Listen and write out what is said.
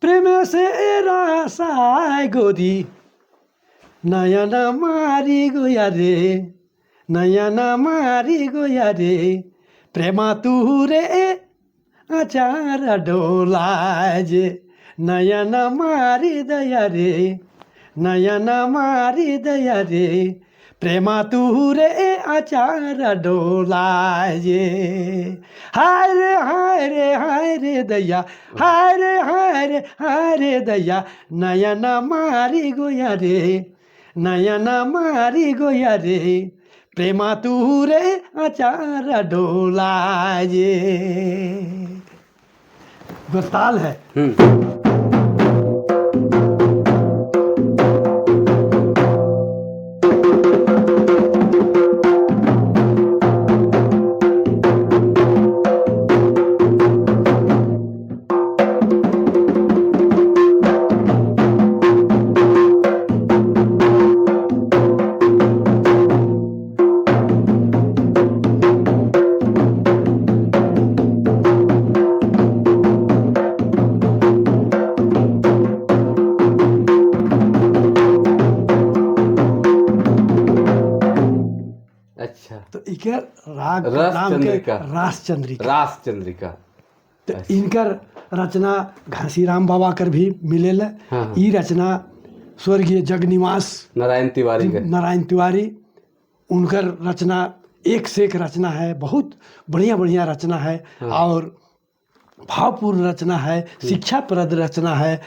प्रेम से रासाय गोरी नयन मारी गोया रे, नयन मारी गोया रे, प्रेमा तुरे आचार डोलाय जे, नयन मारी दया रे, नयन मारी दया रे, प्रेमा तुरे आचार डोलाय जे। हाय रे हाय रे हाय रे दैया, हाय रे हाय रे हाय रे दैया, नयन मारी गोया रे, नयन मारी गोया रे, प्रेमा तुरे आचार डोलाय जे। गुरताल है। तो इकर राग रस नाम के चंद्रिका। रास चंद्रिका। रास चंद्रिका। तो इनकर रचना घासीराम बाबा कर भी मिलेल। हाँ। ई रचना स्वर्गीय जगनिवास नारायण तिवारी के। नारायण तिवारी, उनकर रचना एक से एक रचना है। बहुत बढ़िया बढ़िया रचना है और भावपूर्ण रचना है, शिक्षाप्रद रचना है।